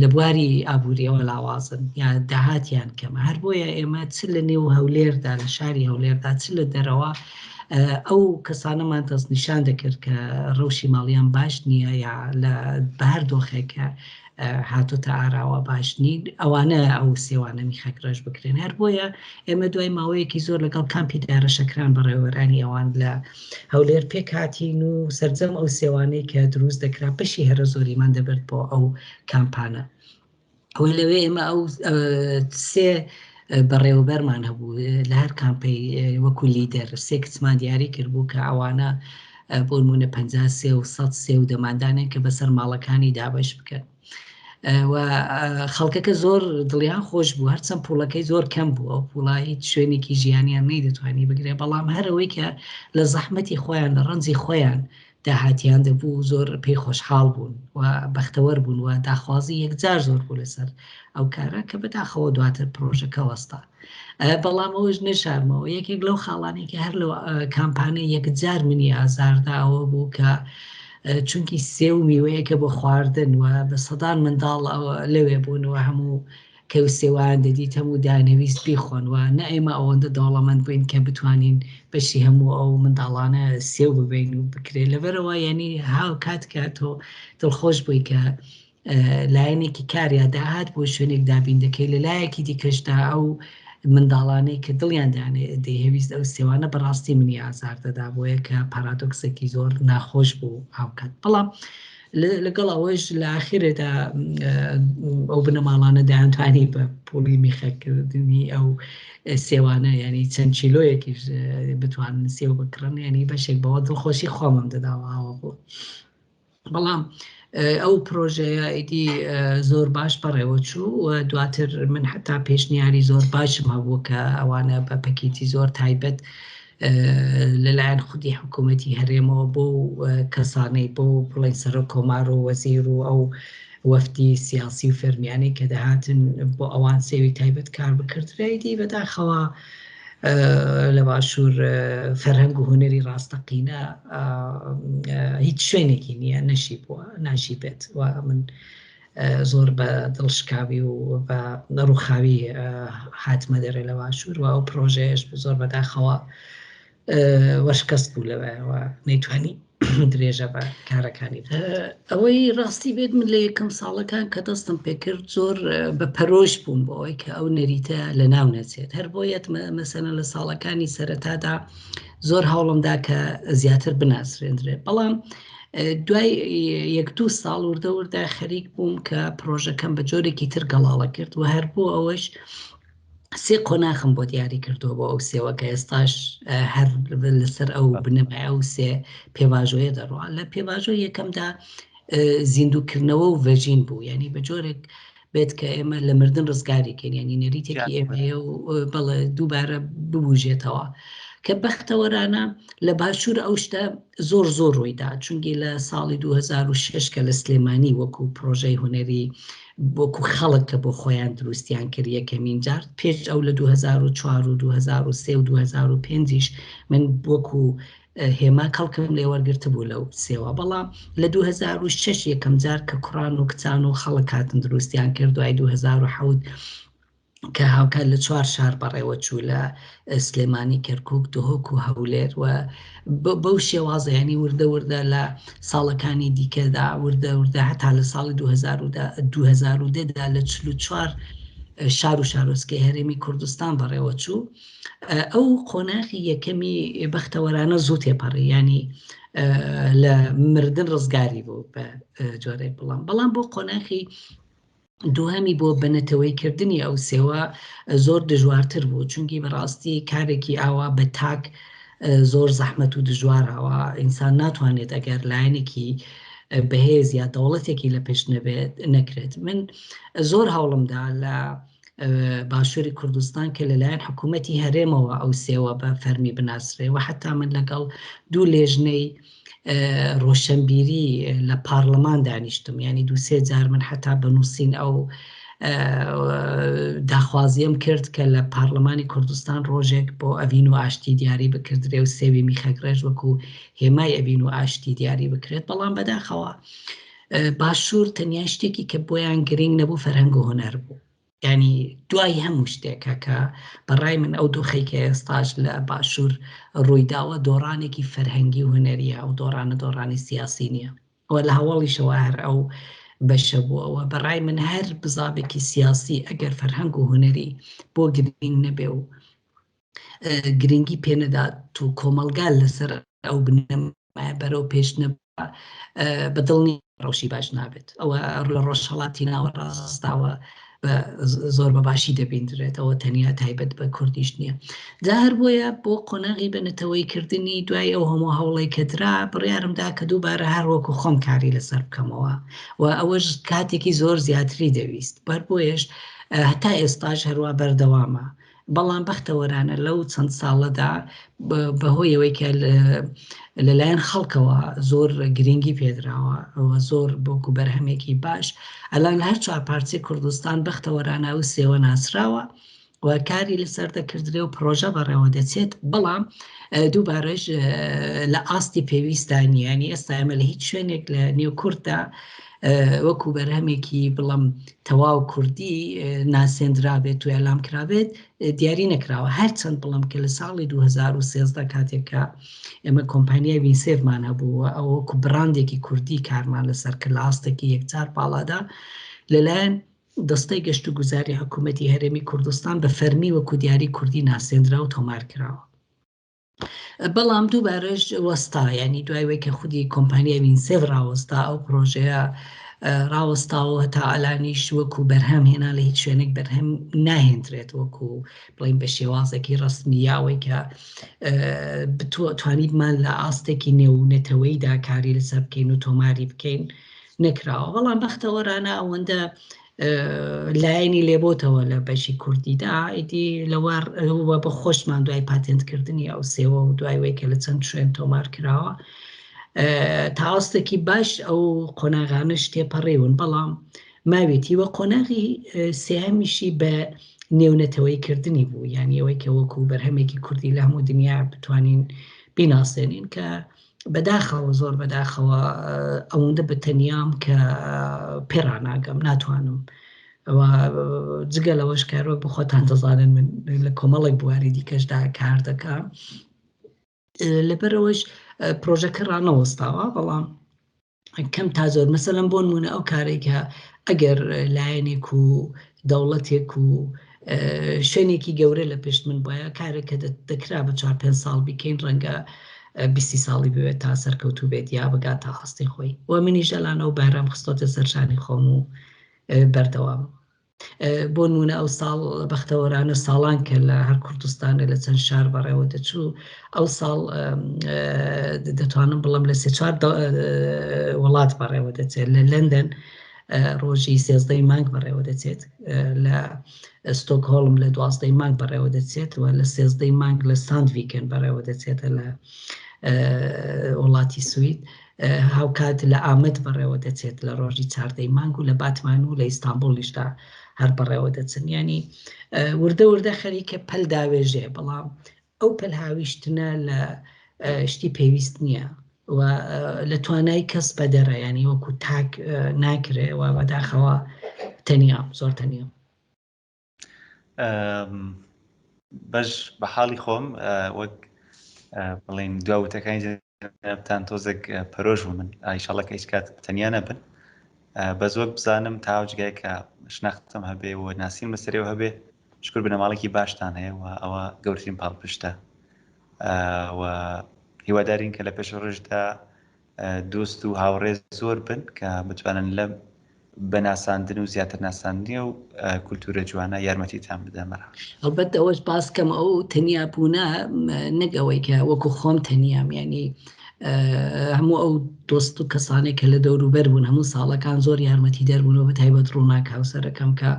لە بواری ئابووریەوە لاوازن یا داهاتیان کەمە. هەر بۆیە ئێمە چ لە نێو هەولێردا، لە شاری هەولێردا، چ لە دەرەوە ئەو کەسانەمان دەستنیشان دەکرد کە ڕەوشی ماڵیان باش نییە یا لە بە هەر دۆخێکە هاتۆتە ئاراوە باش نین، ئەوانە ئەو سێوانە میخەک ڕێژ بکرێن. هەر بۆیە ئێمە دوای ماوەیەکی زۆر لەگەڵ کامپی دارە شەکران بەڕێوەبەرانی ئەوان لە هەولێر پێکهاتین و سەرجەم ئەو سێوانەی کە دروست دەکرا بەشی هەرە زۆریمان دەبرد بۆ ئەو کامپانە. ئەوەی لەوێ ئێمە ئەو سێ بەڕێوەبەرمان هەبوو لە هەر کامپەی وەکو لیدەر سێ کچمان دیاری کردبوو کە ئەوانە بۆ نمونە 50 سێ و 100 سێ و دەماندانێن کە بەسەر ماڵەکانی دابەش بکەن. و خەڵکەکە زۆر دڵیان خۆش بوو، هەرچەند پوڵەکەی زۆر کەم بوو، ئەو پوڵە هیچ شوێنێکی ژیانیان نەیدەتوانی بگرێ، بەڵام هەر ئەوەی کە لە زەحمەتی خۆیان لە ڕەنجی خۆیان داهاتیان دەبوو زۆر پێی خۆشحاڵ بوون و بەختەوەر بوون و داخوازی یەکجار زۆر بوو لەسەر ئەو کارە کە بەداخەوە دواتر پرۆژەکە وەستا. بەڵام ئەوەش نەشارمەوە یەکێک لەو خاڵانەی کە هەر لەو کامپانە یەکجار منی ئازاردا ئەوە بوو کە چونکی سێو میوەیەکە بۆ خواردن و بە سەدان منداڵ لەوێ بوون و هەموو کە سێوان دەدیت هەموو دانەویست بیخۆن و نە ئێمە ئەوەندە دەوڵەمەند بووین کە بتوانین بەشی هەموو ئەو منداڵانە سێو ببین و بکرێت. لەبەرەوە یعنی هاو کات کە تۆ دڵخۆش بووی کە لایەنێکی کار یا داهات بۆ شوێنێک دابین دەکەی، لە لایەکی دیکەشدا ئەو منداڵانەی کە دڵیان دەیهەویست ئەو سێوانە بەڕاستی منی ئازار دەدا، بۆیە کە پارادۆکسێکی زۆر ناخۆش بوو هاوکات. بەڵام لەگەڵ ئەوەش لە ئاخرێدا ئەو بنەماڵانە دەیانتوانی بە پوڵی میخەکردنی ئەو سێوانە ینی چەند چیلۆیەکیش بتوانن سێو بکڕن، ینی بەشێک بەوە دڵخۆشی خۆمم دەداوە ئاوە بوو. بەڵام ئەو پرۆژەیە ئیدی زۆر باش بەڕێوە چوو و دواتر من حتا پێشنیاری زۆر باشم هەبوو کە ئەوانە بە پەکێتی زۆر تایبەت لەلایەن خودی حکوومەتی هەرێمەوە بۆ کەسانەی بۆ بڵێن سەرۆک کۆمار و وەزیر و ئەو وەفدی سیاسی و فەرمیانەی کە دەهاتن بۆ ئەوان سێوی تایبەت کار بکردرێتی. بەداخەوە لە باشوور فەرهەنگ و هونەری ڕاستەقینە هیچ شوێنێکی نییە، نەشی بووە ناشی بێت و من زۆر بە دڵشکاوی و بە ڕووخاوی هاتمە دەرێ لە باشوور و ئەو پرۆژەیەش زۆر بەداخەوە وەشکەست بوو لەوەیەوە نەیتوانی درێژە بە کارەکانی بدات. ئەوەی ڕاستی بێت من لە یەکەم ساڵەکان کە دەستم پێکرد زۆر بە پەرۆش بووم بۆ ئەوەی کە ئەو نەریتە لە ناو نەچێت. هەر بۆیەت مەسەلەن لە ساڵەکانی سەرەتادا زۆر هەوڵمدا کە زیاتر بناسرێندرێت، بەڵام دوای یەک دوو ساڵ وردە وردە خەریک بووم کە پرۆژەکەم بە جۆرێکی تر گەڵاڵە کرد و هەر بۆ ئەوەش سێ قۆناخم بۆ دیاری کردووە بۆ ئەو سێوە کە ئێستاش هەر لەسەر ئەو بنەمای ئەو سێ پێواژۆیە دەڕوا. لە پێواژۆی یەکەمدا زیندووکردنەوە و ڤەژین بوو، یعنی بە جۆرێک بێت کە ئێمە لە مردن ڕزگاری کەین، یعنی نەریتێکی ئێمەیە و بەڵێ دووبارە ببوژێتەوە. کە بەختەوەرانە لە باشوور ئەو شتە زۆر زۆر ڕوویدا، چونکی لە ساڵی 2006 کە لە سلێمانی وەکو پرۆژەی هونەری وەکو خەڵک کە بۆ خۆیان دروستیان کرد یەکەمین جار، پێش ئەو لە 2004 و 2003 و 2005 یش من وەکو هێما کەڵکم لێ وەرگرتبوو لەو سێوە، بەڵام لە 2006 یەکەم جار کە کوڕان و کچان و خەڵک هاتن دروستیان کرد، دوای 2007 کە هاوکات لە چوار شار بەڕێوە چوو لە سلێمانی، کەرکوک، دهۆک و هەولێر و بەو شێوازە، ینی وردە وردە لە ساڵەکانی دیکەدا وردە وردە هەتا لە ساڵی 2010 دا لە 44 شار و شارۆچکەی هەرێمی کوردستان بەڕێوە چوو. ئەو قۆناخی یەکەمی بەختەوەرانە زوو تێپەڕی، ینی لە مردن ڕزگاری بوو بە جۆرێک، بەڵام بۆ قۆناخی دووهەمی بۆ بەنەتەوەیکردنی ئەو سێوە زۆر دژوارتر بوو، چونکی بەڕاستی کارێکی ئاوا بە تاک زۆر زەحمەت و دژوارەوە ئینسان ناتوانێت ئەگەر لایەنێکی بەهێز یا دەوڵەتێکی لە پشت نەبێت نەکرێت. من زۆر هەوڵمدا لە باشووری کوردستان کە لەلایەن حکوومەتی هەرێمەوە ئەو سێوە بە فەرمی بناسرێ و حتا من لەگەڵ دوو لێژنەی ڕۆشنبیری لە پارلەمان دانیشتم یعنی دوو سێ جار من حتا بە نووسین ئەو داخوازیم کرد کە لە پارلەمانی کوردستان ڕۆژێک بۆ ئەڤین و ئاشتی دیاری بکردرێ و سێوی میخەکڕێژ وەکو هێمای ئەڤین و ئاشتی دیاری بکرێت بەڵام بەداخەوە باشوور تەنیا شتێکی کە بۆیان گرنگ نەبوو فەرهەنگ و هونەر بوو یانی دوای هەموو شتێکە کە بەڕای من ئەو دۆخەی کە ئێستاش لە باشوور ڕوویداوە دۆڕانێکی فەرهەنگی و هونەریە ئەو دۆڕانە دۆڕانی سیاسی نییە و لە هەواڵیشەوە هەر ئەو بەشە بووە و بەڕای من هەر بزاڤێکی سیاسی ئەگەر فەرهەنگ و هونەری بۆ گرنگ نەبێ و گرنگی پێنەدات و کۆمەڵگا لەسەر ئەو بنەمایە بەرەو پێش نەبا بە دڵنی ڕەوشی باش نابێت. ئەوە لە ڕۆژهەڵاتی ناوەڕاستاوە بە زۆر بە باشی دەبیندرێت، ئەوە تەنیا تایبەت بە کوردیش نییە. جا هەر بۆیە بۆ قۆناغی بە نەتەوەیی کردنی دوای ئەو هەموو هەوڵەی کە درا بڕیارم دا کە دووبارە هەر وەکو خۆم کاری لەسەر بکەمەوە و ئەوەش کاتێکی زۆر زیاتری دەویست بەر بۆیەش هەتا ئێستاش هەروا بەردەوامە. بەڵام بەختەوەرانە لەو چەند ساڵەدا بەهۆی ئەوەی کە لەلایەن خەڵکەوە زۆر گرنگی پێدراوە و زۆر بۆکو بەرهەمێکی باش ئەلان لە هەر چوار پارچەی کوردستان بەختەوەرانە ئەو سێوە ناسراوە و کاری لەسەر دەکردرێ و پرۆژە بەڕێوە دەچێت بەڵام دووبارەش لە ئاستی پێویستدا نییە ینی ئێستا ئێمە لە هیچ شوێنێک لە نێو کورددا وەکو بەرهەمێکی بڵم تەواو کوردی ناسێندرابێت و ئەلام کرابێت دیاری نەکراوە هەرچەند بڵم کە لە ساڵی 2013 کاتێک کە ئێمە کۆمپانیای وینسێڤمان هەبوو ئەو وەکو بڕاندێکی کوردی کارمان لەسەر کرد لە ئاستێکی یەکجار باڵادا لەلایەن دەستەی گەشت و گوزاری حکوومەتی هەرێمی کوردستان بە فەرمی وەکو دیاری کوردی ناسێندرا و تۆمار کراوە. بەڵام دووبارەش وەستا ینی دوای وەی کە خودی کۆمپانیای وینسێڤ ڕاوەستا ئەو پرۆژەیە ڕاوەستاوە هەتا ئەلانیش وەکو بەرهەم هێنا لە هیچ شوێنێک بەرهەم ناهێندرێت وەکو بڵین بە شێوازێکی ڕەسمی یاوەی کە توانیبمان لە ئاستێکی نێو نەتەوەیدا کاری لەسەر بکەین و تۆماری بکەین نەکراوە بەڵام بەختەوەرانە ئەوەندە لایەنی لێبۆتەوە لە بەشی کوردیدا ئیدی لەوە بە خۆشمان دوای پاتێنتکردنی ئەو سێوە و دوای وەی کە لە چەند شوێن تۆمار کراوە تا ئاستێکی باش ئەو قۆناغانش تێپەڕیون بەڵام ماوێتی وە قۆناغی سێهەمیشی بە نێونەتەوەی کردنی بوو یعنی ئەوەی کە وەکو بەرهەمێکی کوردی لە هەموو دنیا بتوانین بیناسێنین کە بەداخەوە زۆر بەداخەوە ئەوەندە بە تەنیام کە پێڕاناگەم ناتوانم جگە لەوەش کارۆک بە خۆتان دەزانن من لە کۆمەڵێک بواری دیکەشدا کار دەکەم لەبەرەوەش پرۆژەکە ڕانەوەستاوە بەڵام کەم تا زۆر مەسەلەن بۆ نمونە ئەو کارێک کە ئەگەر لایەنێک و دەوڵەتێک و شوێنێکی گەورە لە پشت من بایە کارێک کە دەکرا بە چوار پێ ساڵ بیکەین ڕەنگە بیستی ساڵی بوێت تا سەرکەوتوو بێت یا بگات تا ئاستی خۆی و منیش ئەلان ئەو بارەم خستۆتە سەرشانی خۆم و بەردەوام بۆ نمونە ئەو ساڵ بەختەوەرانە ساڵان کە لە هەر کوردستانە لە چەند شار بەڕێوە دەچوو ئەو ساڵ دەتوانم بڵم لە سێ چوار وڵات بەڕێوە دەچێت لە لەندەن ڕۆژی سێزدەی مانگ بەڕێوە دەچێت لە ستۆکهۆڵم لە دوازدەی مانگ بەڕێوە دەچێت و لە سێزدەی مانگ لە ساندڤیکن بەڕێوە دەچێتە لە وڵاتی سوید هاوکات لە ئامەد بەڕێوە دەچێت لە ڕۆژی چاردەی مانگ و لە باتمان و لە ئیستانبوڵیشدا هەر بەڕێوە دەچن ینی وردە وردە خەریکە پەل داوێژێ بەڵام ئەو پەل هاویشتنە لە شتی پێویست نییە و لە توانای کەس بەدەرە ینی وەکو تاک ناکرێ و بەداخەوە تەنیا زۆر تەنیا بەش بە حاڵی خۆم وەک بڵین دوا وتەکانی جەنابتان تۆزێک پەرۆش بوو من ئایشەڵە کە هیچ کات تەنیا نەبن بەس وەک بزانم تا جگای کە شناختم هەبێ و ناسین بەسەرەوە هەبێ شکر بنەماڵێکی باشتان هەیە و ئەوە گەورترین پاڵپشتە و هیوادارین کە لە پێش ڕژدا دۆست و هاوڕێ زۆر بن کە بتوانن لە بە ناساندن و زیاتر ناساندنی و کولتوورە جوانە یارمەتیتان بدەن مەرا. هەڵبەت ئەوەش باس کەم ئەو تەنیا بوونە نەک ئەوەی کە وەکو خۆم تەنیام یعنی هەموو ئەو دۆست و کەسانێک کە لە دەوروبەر بوون هەموو ساڵەکان زۆر یارمەتی دەربوونەوە بە تایبەت ڕووناک هاوسەرەکەم کە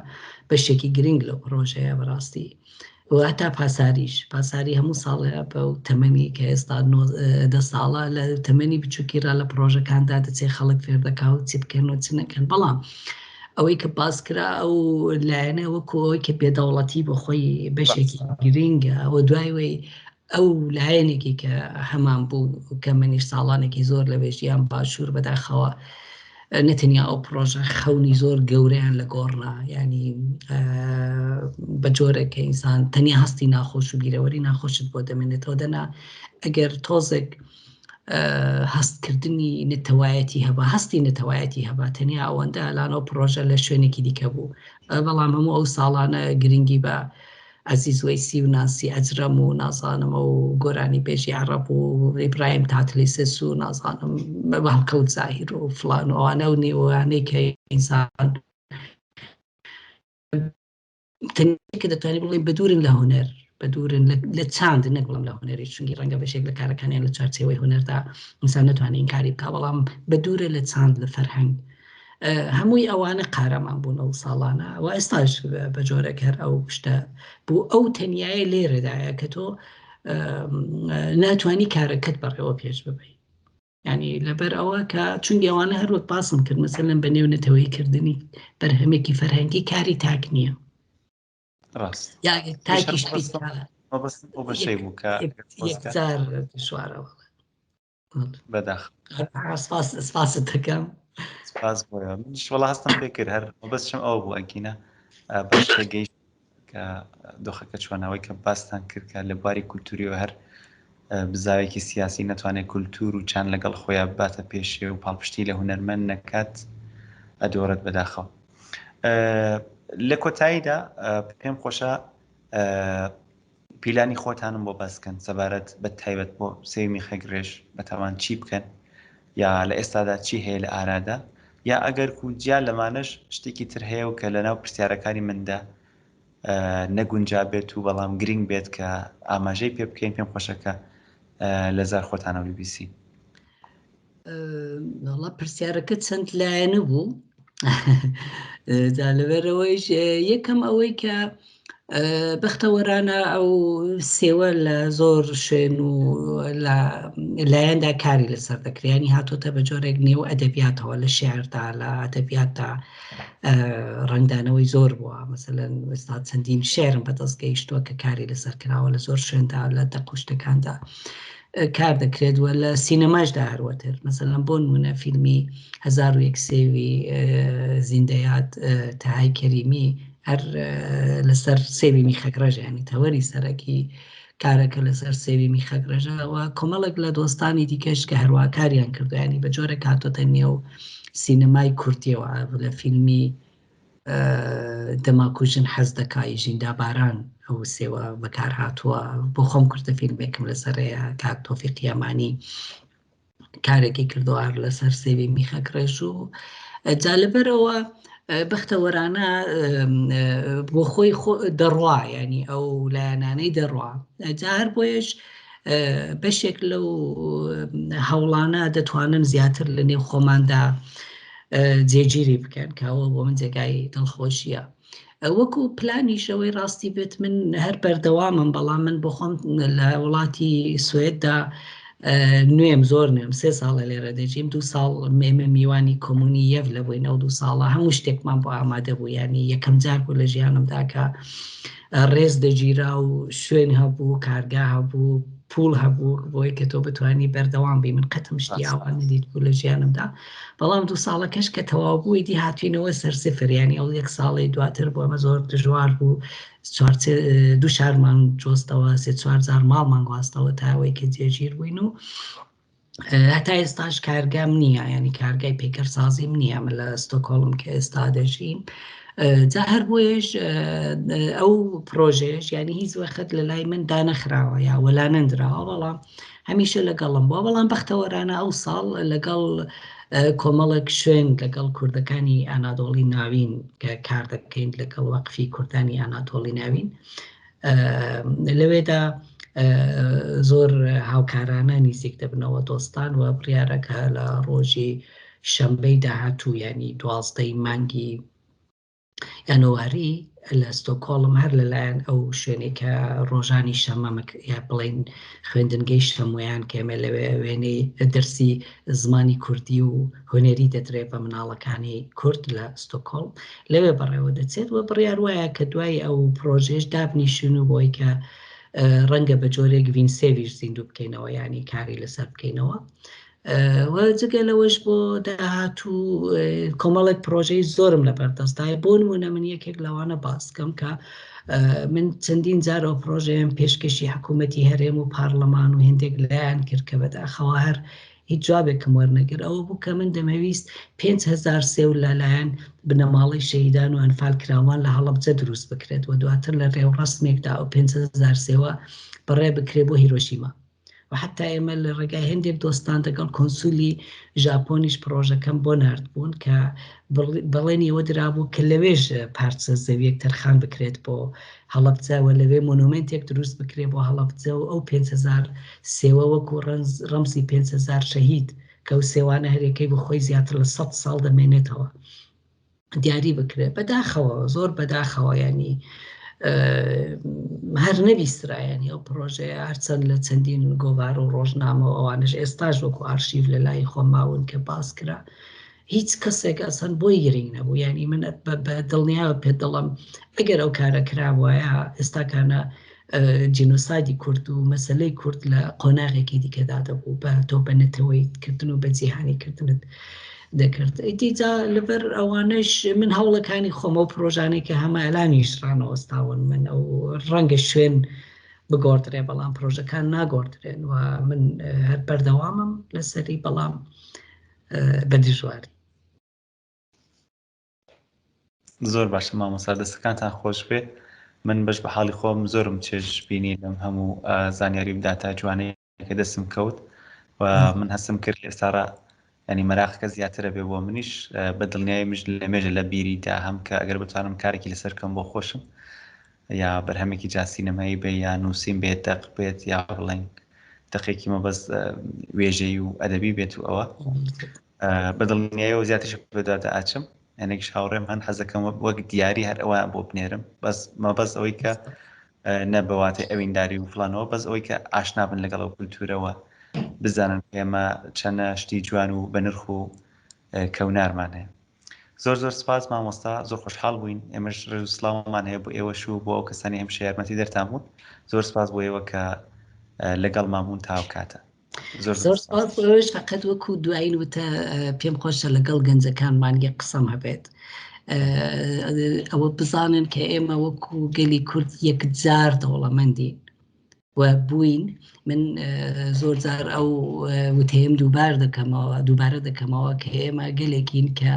بەشێکی گرنگ لەو پرۆژەیە بەڕاستی و هەتا پاساریش پاساری هەموو ساڵێ بە تەمەنی کە ئێستا دە ساڵە لە تەمەنی بچووکی را لە پرۆژەکاندا دەچێ خەڵک فێردەکا و چی بکەن و چ نەکەن بەڵام ئەوەی کە باس کرا ئەو لایەنە وەکو ئەوەی کە بێدەوڵەتی بۆ خۆی بەشێکی گرنگە ئەوە دوای وەی ئەو لایەنێکی کە هەمان بوو کە منیش ساڵانێکی زۆر لەوێ ژیام باشوور بەداخەوە نەتەنیا ئەو پرۆژە خەونی زۆر گەورەیان لە گۆڕنا ینی بە جۆرێک کە ئینسان تەنیا هەستی ناخۆش و بیرەوەری ناخۆشت بۆ دەمێنێتەوە دەنا ئەگەر تۆزێک هەستکردنی نەتەوایەتی هەبا هەستی نەتەوایەتی هەبا تەنیا ئەوەندە لانەوە پرۆژە لە شوێنێکی دیکە بوو بەڵام هەموو ئەو ساڵانە گرنگی بە عەزیز وەیسی و ناسی عەجرەم و نازانم ئەو گۆرانی بێژی عەڕەب و ئیبراهیم تاتلیسس و نازانم هەڵکەوت زاهیر و فڵان و ئەوانە و نێوانەی کە ئینسان کە دەتوانانی بڵێ بەدورن لە هونەر بەدورن لە چاند نەک بڵم لە هونەری چونگی ڕەنگە بەشێک لە کارەکانیان لە چوارچێوەی هونەردا ئینسان نتوانێت ئینکاری بکا بەڵام بەدورە لە چاند لە فەرهەنگ هەمووی ئەوانە قارەمان بوون ئەو ساڵانە و ئێستاش بە جۆرێک هەر ئەو شتە بوو ئەو تەنیایە لێرەدایە کە تۆ ناتوانی کارەکەت بەڕێوە پێش ببەی ینی لەبەر ئەوە کە چون ئەوانە هەر وەک باسم کرد مەسەلەن بە نێو نەتەوەی کردنی بەرهەمێکی فەرهەنگی کاری تاک نییە ڕاست تاکیش بەشەی بوو کە یەکجار دژوارەوە بەداخ سپاست دەکەم سپاس بۆ منیش وەڵا هەستم پێ کرد هەر مەبەستم ئەوە بوو ئەگینە باش تێگەیشت کە دۆخەکە چۆنەوەی کە باستان کرد کە لە بواری کولتوریەوە هەر بزاوێکی سیاسی نەتوانێت کولتور و چان لەگەڵ خۆیان بباتە پێشێ و پاڵپشتی لە هونەرمەند نەکات ئەدۆڕێت بەداخەوە لە کۆتاییدا پێم خۆشە پیلانی خۆتانم بۆ باس کەن سەبارەت بە تایبەت بۆ سێوی میخەک ڕێژ بەتاوان چی بکەن یا لە ئێستادا چی هەیە لە ئارادا یا ئەگەر کو جیا لەمانەش شتێکی تر هەیە و کە لەناو پرسیارەکانی مندا نەگونجا بێت و بەڵام گرنگ بێت کە ئاماژەی پێ بکەین پێم خۆشەکە لە زار خۆتانەوە ببیسین. وەڵا پرسیارەکە چەند لایەنە بوو جا لەبەرەوەیش یەکەم ئەوەی کە بەختەوەرانە ئەو سێوە لە زۆر شوێن و لە لایەندا کاری لەسەر دەکریانی هاتۆتە بە جۆرێک نێو ئەدەبیاتەوە لە شعردا لە ئەدەبیاتدا ڕەنگدانەوەی زۆر بووە مەسەلەن ئێستا چەندین شعرم بەدەست گەیشتووە کە کاری لەسەر کراوە لە زۆر شوێندا لە دەقوشتەکاندا کار دەکرێت و لە سینەماشدا هەروەتر مەسەلەن بۆ نمونە فیلمی 1001 سێوی زیندەیاد تەهای کەریمی هەر لەسەر سێوی میخەک ڕەژە ینی تەوەری سەرەکی کارەکە لەسەر سێوی میخەک ڕەژە و کۆمەڵێک لە دۆستانی دیکەش کە هەروە کاریان کردو ینی بە جۆرێک هاتۆتە نێو سینەمای کوردیەوە لە فیلمی دەماکوژن حەز دەکا ی ژیندا باران ئەو سێوە بەکار هاتووە بۆ خۆم کورتە فیلمێکم لەسەرەیە کاک تۆفیق یامانی کارێکی کردووە هەر لەسەر سێوی میخەک ڕێژ و جا لەبەرەوە بەختەوەرانە بۆ خۆی دەڕوا ینی ئەو لایەنانەی دەڕوا جا هەر بۆیەش بەشێک لەو هەوڵانە دەتوانن زیاتر لە نێو خۆماندا جێگیری بکەن کە ئەوە بۆ من جێگای دڵخۆشیە وەکو پلانیش ئەوەی ڕاستی بێت من هەر بەردەوامم بەڵام من بۆ خۆم لە وڵاتی سوێددا نوێم زۆر نوێم سێ ساڵە لێرە دەژیم دو ساڵ ئێمە میوانی کۆمونی یەڤ لە بووین ئەو دو ساڵە هەموو شتێکمان بۆ ئامادە بوو ینی یەکەم جار بوو لە ژیانمدا کە ڕێز دەگیرا و شوێن هەبوو کارگا هەبوو پوڵ هەبوو بۆی کە تۆ بتوانی بەردەوام بی من قەتم شتی ئاوا نەدیت بوو لە ژیانمدا بەڵام دوو ساڵەکەش کە تەواو بوو ئیدی هاتوینەوە سەر سفر یانی ئەو یەک ساڵەی دواتر بۆ ئەمە زۆر دژوار بوو چوار دوو شارمان جۆستەوە سێ چوار جار ماڵمان گواستەوە تا ئەوەی کە جێگیر بووین و هەتا ئێستاش کارگام نییە ینی کارگای پەیکەرسازیم نییە من لە ستۆکۆڵم کە ئێستا دەژیم جا هەر بۆیەش ئەو پرۆژەیەش ینی هیچ وەخت لە لای من دانەخراوە یا وەلا نەندراوە بەڵام هەمیشە لەگەڵم بووە بەڵام بەختەوەرانە ئەو ساڵ لەگەڵ کۆمەڵێک شوێن لەگەڵ کوردەکانی ئانادۆڵی ناوین کە کار دەکەین لەگەڵ وەقفی کوردانی ئاناتۆڵی ناوین لەوێدا زۆر هاوکارانە نیزیک دەبنەوە دۆستان و بڕیارەکە لە ڕۆژی شەمبەی داهاتوو ینی دوازدەی مانگی یانواری لە ستۆکۆڵم هەر لەلایەن ئەو شوێنەی کە ڕۆژانی شەممە یا بڵێین خوێندنگەی شەمۆیان کە ئێمە لەوێ وێنەی دەرسی زمانی کوردی و هونەری دەدرێ بە مناڵەکانی کورد لە ستۆکۆڵم لەوێ بەڕێوە دەچێت و بڕیار وایە کە دوای ئەو پرۆژێش دابنیشن و بۆی کە ڕەنگە بە جۆرێک ڤینسێویش زیندوو بکەینەوە ینی کاری لەسەر بکەینەوە و جگە لەوەش بۆ داهاتوو کۆمەڵێک پرۆژەی زۆرم لە بەردەستدایە بۆ نمونە من یەکێک لەوانە باسکەم کە من چەندین جار ئەو پرۆژەیەم پێشکەشی حکوومەتی هەرێم و پارلەمان و هێندێک لایەن کرد کە بەداخەوە هەر هیچ جوابێکم وەرنەگر ئەوە بوو کە من دەمەویست 5هزار سێو لەلایەن بنەماڵەی شەهیدان و ئەنفال کراوان لە هەڵەبجە دروست بکرێت و دواتر لە ڕێوڕەسمێکدا ئەو 5هزار سێوە بەڕێ بکرێ بۆ هیرۆشیما. و حتا ئێمە لە ڕێگای هەندێک دۆستان دەگەڵ کۆنسولی ژاپۆنیش پڕۆژەکەم بۆ ناردبوون کە بەڵێنی ئەوە درابوو کە لەوێش پارچە زەویەک تەرخان بکرێت بۆ هەڵەبجە و لەوێ مۆنۆمێنتێک دروست بکرێت بۆ هەڵەبجە و ئەو 5000 سێوە وەکو ڕەمزی 5000 شەهید کە ئەو سێوانە هەرێکەی بۆ خۆی زیاتر لە 100 ساڵ دەمێنێتەوە دیاری بکرێت بەداخەوە زۆر بەداخەوە ینی هەر نەبیسترایانی ئەو پرۆژەیە هەرچەند لە چەندین گۆڤار و ڕۆژنامە و ئەوانش ئێستاش وەکو ئارشیف لە لای خۆم ماون کە باس کرا هیچ کەسێک ئەسەن بۆی گرنگ نەبوو ینی من بە دڵنیاوە پێ دەڵم ئەگەر ئەو کارە کرابوایە ئێستاکانە جینۆسایدی کورد و مەسەلەی کورد لە قۆناغێکی دیکەدا دەبوو بە تۆ بە نەتەوەی کردن و بە جیهانی کردنت دەکرد ئیدی جا لەبەر ئەوانەش من هەوڵەکانی خۆم ئەو پرۆژانەی کە هەمە ئەلانیش ڕانەوەستاون من ئەو ڕەنگە شوێن بگۆڕدرێ بەڵام پرۆژەکان ناگۆڕدرێن و من هەر بەردەوامم لەسەری بەڵام بە دژواری. زۆر باشە مامۆستا دەستەکانتان خۆش بێ من بەش بە حاڵی خۆم زۆرم چێژ بینی لەم هەموو زانیاری و داتا جوانەی کە دەستم کەوت و من هەستم کرد ئێستاڕا ینی مەراقەکە زیاترە بێ بۆ منیش بە دڵنیایی مش لە مێژە لە بیریدا هەم کە ئەگەر بتوانم کارێکی لەسەر کەم بۆ خۆشم یا بەرهەمێکی جا سینەمایی بێ یا نووسین بێت دەق بێت یا بڵێن دەقێکی مەبەست وێژەی و ئەدەبی بێت و ئەوە بە دڵنیایەوە زیاتریش بەدوادا ئاچم هەنێکیش هاوڕێم هەن حەزەکەم وەک دیاری هەر ئەویان بۆ بنێرم بەس مەبەست ئەوەی کە نە بەواتەی ئەوینداری و فلانەوە بەس ئەوەی کە ئاشنا بن لەگەڵ ئەو کولتوورەوە بزانن ئێمە چەنە شتی جوان و بەنرخ و کەونارمان هەیە زۆر زۆر سپاس مامۆستا زۆر خۆشحاڵ بووین ئێمەش ڕێز و سڵاومان هەیە بۆ ئێوەش و بۆ ئەو کەسانی هەمیشە یارمەتی دەرتان بوون زۆر سپاس بۆ ئێوە کە لەگەڵمان بوون تا ئەو کاتە زۆر زۆر سپاس بۆ ئێوەش فقط وەکو دوایین وتە پێم خۆشە لەگەڵ گەنجەکانمان یەک قسەم هەبێت ئەوە بزانن کە ئێمە وەکو گەلی کورد یەکجار دەوڵەمەندین و بووین من زۆر جار ئەو وتەیەم دووبار دەکەمەوە دووبارە دەکەمەوە کە ئێمە گەلێکین کە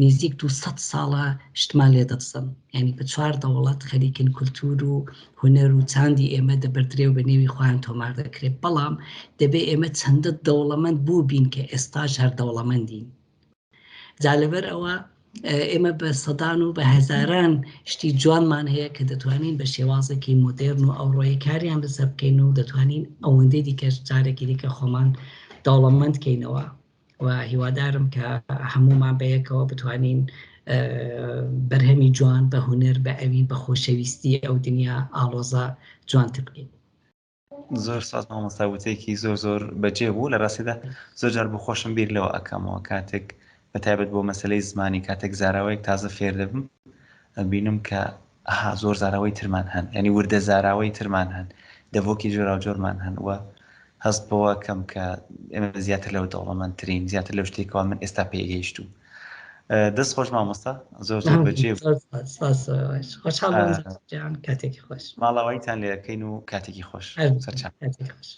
نزیک 200 ساڵە شتمان لێ دەچن ینی بە چوار دەوڵەت خەریکن کولتور و هونەر و چاندی ئێمە دەبردرێ و بە نێوی خۆیان تۆمار دەکرێت بەڵام دەبێ ئێمە چەندە دەوڵەمەند بوو بین کە ئێستاش هەر دەوڵەمەندین جا لەبەر ئەوە ئێمە بە سەدان و بە هەزاران شتی جوانمان هەیە کە دەتوانین بە شێوازێکی مۆدێرن و ئەوڕۆیی کاریان لەسەر بکەین و دەتوانین ئەوەندەی دیکەش جارێکی دیکە خۆمان دەوڵەمەند کەینەوە و هیوادارم کە هەمومان بەیەکەوە بتوانین بەرهەمی جوان بە هونەر بە ئەوین بە خۆشەویستی ئەو دنیا ئاڵۆزە جوانتر بکەین. زۆر سپاس مامۆستا وتەیەکی زۆر زۆر بەجێ بوو لە ڕاستیدا زۆر جار بۆ خۆشم بیر لەوە ئەکەمەوە کاتێک بە تایبەت بۆ مەسلەی زمانی کاتێک زاراوەیەک تازە فێر دەبم ئەبینم کە ئەها زۆر زاراوەی ترمان هەن ینی وردە زاراوەی ترمان هەن دەڤۆکی جۆراوجۆرمان هەن و هەست بەوە کەم کە ئێمە زیاتر لەو دەوڵەمەندترین زیاتر لەو شتێکەوە من ئێستا پێگەیشتوم دەست خۆش مامۆستا زۆر زۆر بەجێ کاتێکی خۆش ماڵاوایتان لێەکەین و کاتێکی خۆش کاتێکی خۆش.